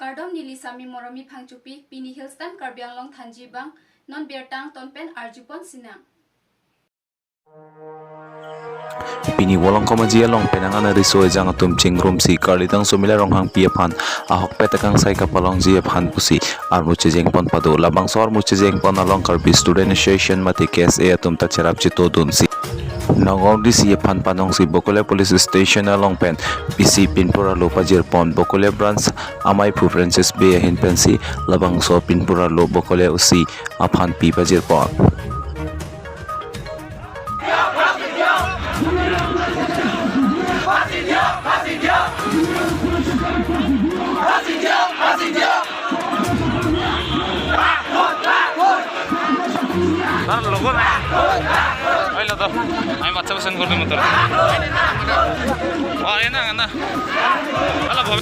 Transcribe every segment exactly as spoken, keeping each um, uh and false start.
Kardom, neli Sami Moromi Phangchopi, pini Hillstan Karbi Anglong thanji abang, non birta angton pen arjupon sinang. Pini Volongkom Aji along penang an ariso ejang atum chingrumsi Karlitang Sumila Ronghangpi aphan ahokpet akangsai kapalongji aphan pusi armu chejengpon pado. Labangso armu chejengpon along Karbi Student Association mate K S A atum ta cherap chetodunsi Nagaon D C aphan panongsi Bokolia Police Station along pen isi pinpur arlo pajirpon. Bokolia Branch Amei Phu Francis Bey ahin pensi labangso pinpur arlo Bokolia O C aphan pi pajirpon. Tar logo na. Oi lo to. Ami WhatsApp send kor dum tar. Wa, ena, ena. Hala bhab.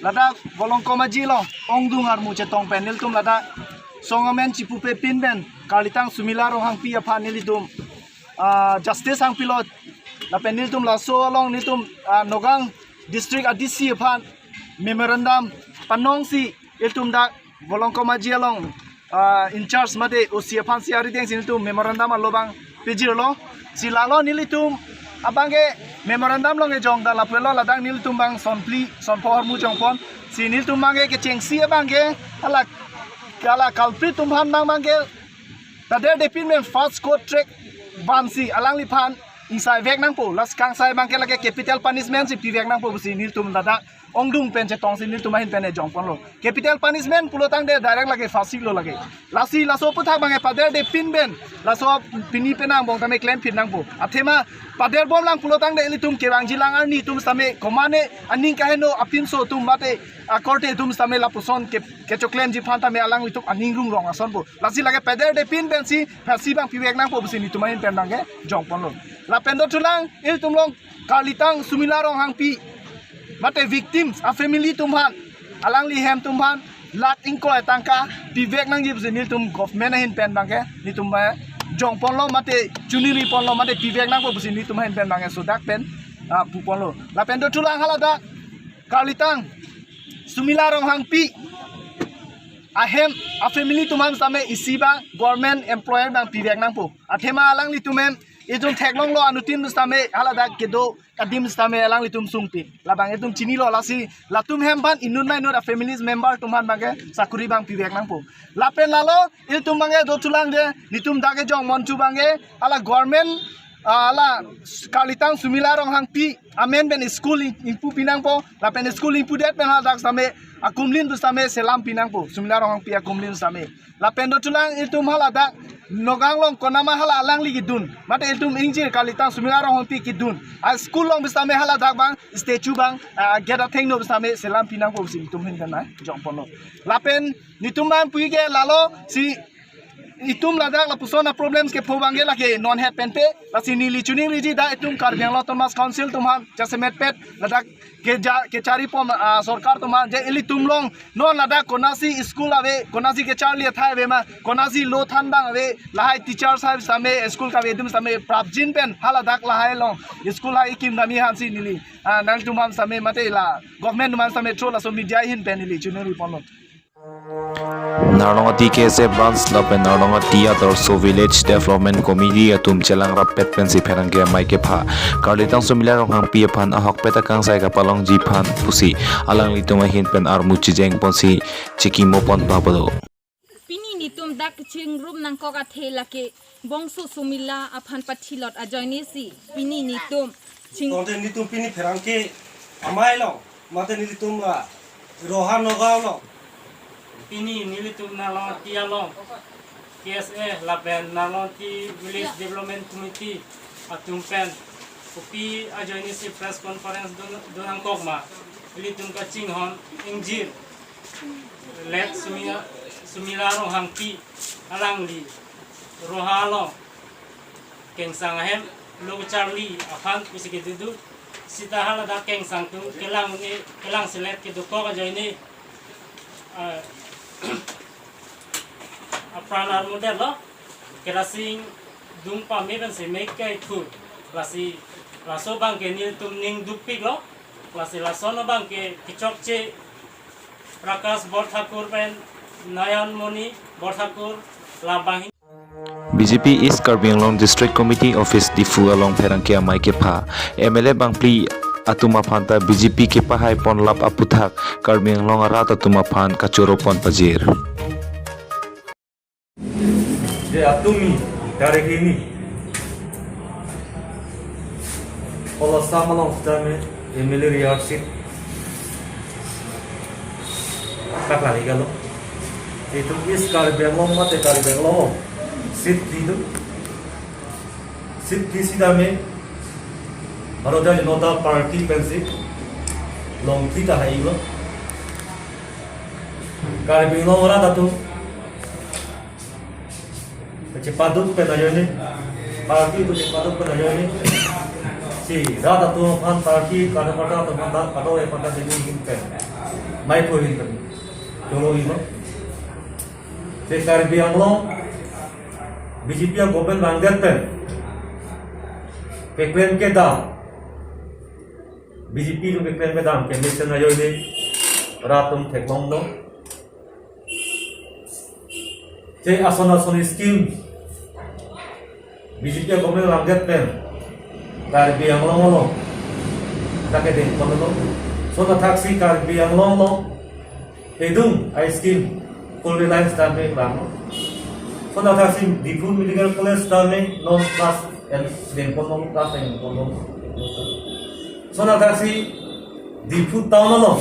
Ladak Volongkom Aji along ongdung armu chetong pen nelitum ladak song amen chipupe pin pen Karlitang Sumila Ronghangpi aphan nelitum, ah, justice hangpilot. Lapen nelitum laso along nelitum, ah, Nagaon District a D C aphan memorandum panongsi ilitum dak Volongkom Aji along, ah, in charge mate O C aphansi arideng si nelitum memorandum arlo abang pejirlo. Si lalo nelitum abangke memorandum along kejong ta lapulo, ladak nelitum abang sonphli sonpho armu jongpon. Si nelitum abangke kechengsi abangke hala, hala culprit atum aphan abang abangke paderdepin pen fast court track vansi alangliphan ingsai vek nangpo. Lasi kangsai abangke lake capital punishment si pivek nangpo pusi nelitum ladak ongdung pen chetongsi nelitum ahin pen kejongponlo. Capital punishment pulo tangte direct lake phasi lo lake. Lasi laso aphuthak abangke paderdepin pen laso pini penang abang tame klem phit nangpo. Athema paderbomlang pulo tangte ilitum kevangjilang arni atum sitame komatne aning kaheno apinso atum mate akorte atum sitame lapuson ke, kechoklemji aphan tame alanglitum aning rungrong asonpo. Lasi lake paderdepin pensi phasi abang pivek nangpo pusi nelitum ahin pen abangke jongponlo. Lapen dothulang ilitum along Karlitang Sumila Ronghangpi mate victims a family atum aphan, alangli hem atum aphan lakh ingkoi tangka pivek nangji pusi nelitum government ahin pen abangke nelitum, eh, jongponlo mate chiningriponlo mate pivek nangpo pusi nelitum ahin pen abangke sodak pen, ah, puponlo. Lapen dothulang haladak Karlitang Sumila Ronghangpi ahem a family atum aphan sitame isi abang government employee abang pivek nangpo. Athema alanglitum hem itum theklonglo, anuttin sitame haladak kedo adim sitame alanglitum sungpik. Labang itum chinilo, lasi latum hem aphan inut ma inut a family member atum aphan abangke sakuri abang pivek nangpo. Lapen lalo itum abangke dothulang de nelitum dak kejongpon thu abangke hala government, ah, hala Karlitang Sumila Ronghangpi amen pen school ing-, ingpu pinangpo. Lapen school ingpudet pen hadak sitame akumlin pu sitame selam pinangpo, Sumila Ronghangpi akumlin sitame. Lapen dothulang itum haladak Nagaon along konatma hala alangli kedun mate itum ingjir Karlitang Sumila Ronghangpi kedun a school along pu sitame haladak abang statue abang, ah, gate athengno pu sitame selam pinangpo pusi itum ahin pen jongponlo. Lapen nelitum abang puke lalo si itum ladak lapuson a problems kepho abangke lake non het pen pe, lasi neli chiningriji dak itum Karbi Anglong Autonomous Council atum aphan jasemet pet ladak keja-, kecharipon, ah, sorkar atum aphan je ilitum along non ladak konatsi school ave, konatsi kecharli athai ave ma, konatsi lo than abang ave, lahai teachers hai sitame school kave adim sitame prapjin pen haladak lahai along school hai ikim damji aphansi neli, ah, nangtum aphan sitame mate la government atum aphan sitame through laso media ahin pen neli chiningriponlo. Narlongati K S A Branch lapen Narlongati Adarso Village Development Committee atum chelang rappet pensi pherangke amei kepha Karlitang Sumila Ronghangpi aphan ahokpet akangsai kapalongji aphan pusi alanglitum ahin pen armu chejengponsi chekimopon pado. Pini nelitum dak chingrum nangkok athe lake bongso Sumila aphan pathilot ajoine si pini nelitum ching- Tongte nelitum pini pherangke amei along mate nelitum la Roha Nagaon along. Pini nelitum Narlongati along K S A lapen Narlongati Village Development Committee atum pen kopi ajoine si press conference dun, dun nangkok ma, ilitum kachinghon ingjir late Sumila, Sumila Ronghangpi alangli Roha along kengsang ahem lo kecharli aphan pusi kedo do. Seta haladak kengsang atum kelang ne, kelang selet kedokok ajoine, eh, apran armudetlo, kerasing Dum pame pensi me kaithu. Lasi laso abangke nelitum ning dukpiklo. Lasi lason abangke kechokche Prakash Borthakur pen Nayan Moni Borthakur labang. B J P East Karbi Anglong District Committee Office Diphu along pherangke amei kepha M L A bangphli atum aphanta B J P kepahai ponlap aputhak Karbi Anglong arat atum aphan kachoro pon pajir. Je atum ni tarik ini Kolosam along sitame M L A riyar seat kaklari galo. Itum East Karbi Anglong mate Karbi Anglong seat di tu. Seat di sitame Bharatiya Janata Party pensi longtha tahai lo. Karbi Anglong arat atum kachepaduk pen ajoine, party kachepaduk pen ajoine, si rat atum aphan party kada pada atum aphan ta kada ya pada dini hin pen, mei pu hin pen, choro ino. Si Karbi Anglong B J P government vangdet pen keklem kedam, B J P atum keklem kedam kemesen ajoine rat atum theklonglo. Je ason ason scheme B J P government vangdet pen Karbi Anglong along ta kedeng ponlo. Lason athaksi Karbi Anglong along kedung a-scheme Coal Reliance tame vanglo. Lason athaksi Diphu Medical College tame non class and deng ponlo, class and deng ponlo. Lason athaksi Diphu town along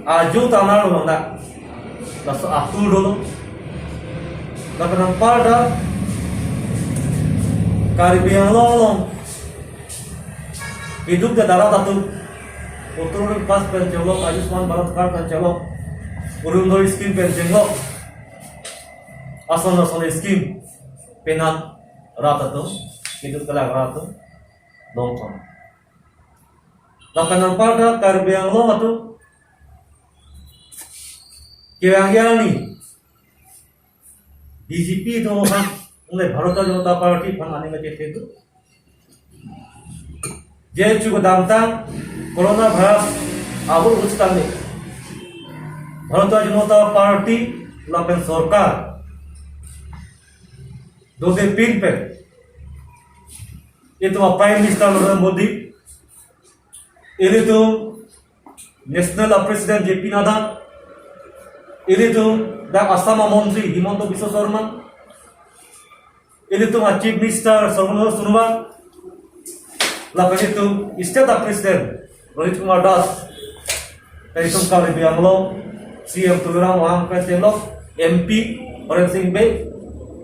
ajo tanar lo na, laso atur dolo. Lapen anparta Karbi Anglong along keduk de darat atum, Uttar Pradesh pen chenglok, Ayushman Bharat card pen chenglok, Orunodoi scheme pen chenglok, ason ason scheme penang rat atum, keduk kelak rat atum longthon. Lapen anparta Karbi Anglong atum kevang arni B J P atum aphan, mane Bharatiya Janata Party aphan aning kachethe do. Je chu kedamtang Corona virus ahut ahut sitame Bharatiya Janata Party lapen sorkar dode pin pen, itum a-Prime Minister Narendra Modi, ilitum National a-President J P Nadda, ilitum dak Assam a-Montri Himanta Biswa Sarma, ilitum a-Chief Minister Sarbananda Sonowal, lapen itum State a-President Ronit Kumar Das, itum Karbi Anglong C E M Tuliram Ronghang pen chenglok, M P Horen Sing Bey,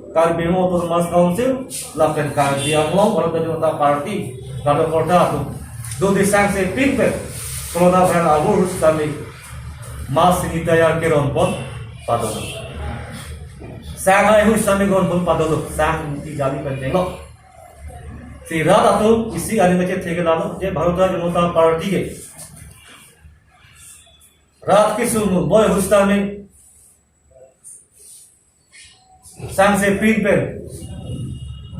Karbi Anglong Autonomous Council, lapen Karbi Anglong Bharatiya Janata Party kadokorta atum dode sangse pin pen Corona virus ahut ahut sitame mask sanitizer keron pon padolo. Sang ahut sitame keron pon padolo, sang ti jali pen chenglok. Si rat atum isi aning kachethe ke lalo, je Bharatiya Janata Party ke rat kesung boi ahut sitame sangse pin pen,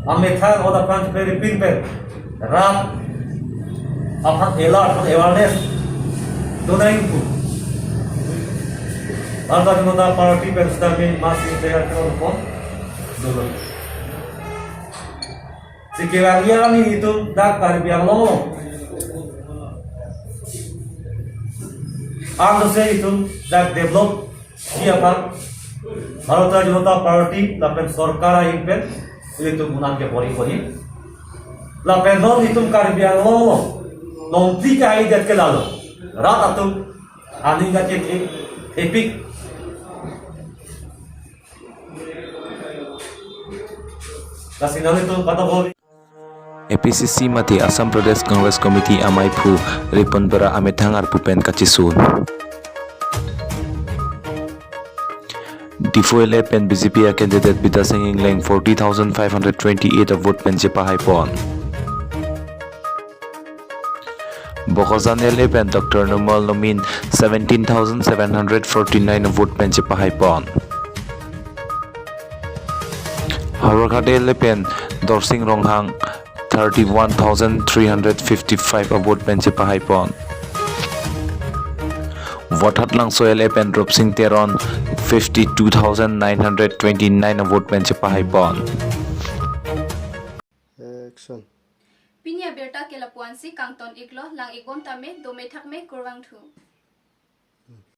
amethang ahut aphan cheperi pin pen, rat aphan alert, aphan awareness donang pu Bharatiya Janata Party pen sitame mask sanitizer keron pon dolo. Si kevang arni itum dak Karbi Anglong along ansi itum dak develop ji aphan Bharatiya Janata Party lapen sorkar ahin pen ilitum un-an kepori pori. Lapen non itum Karbi Anglong along longtha kahai det ke lalo, rat atum aning kachethepik. Lasi non itum patok A P C C mate Assam Pradesh Congress Committee ameiphu Ripon Bera amethang arpu pen kachesun. Diphu L A pen B J P a-candidate Bidya Sing Engleng forty thousand five hundred twenty-eight a-vote pen chepahai pon. Bokajan L A pen Doctor Numal Momin seventeen thousand seven hundred forty-nine a-vote pen chepahai pon. Howraghat A L A pen Dorsing Ronghang thirty-one thousand three hundred fifty-five a vote pen chepahai pon. Vothatlangso L A pen Rupsing Teron fifty-two thousand nine hundred twenty-nine a vote pen chepahai pon. Action. Pini abirta ke lapu-ansi, kangton iklo, lang ikbom tame, dome thakme, kurvangthu.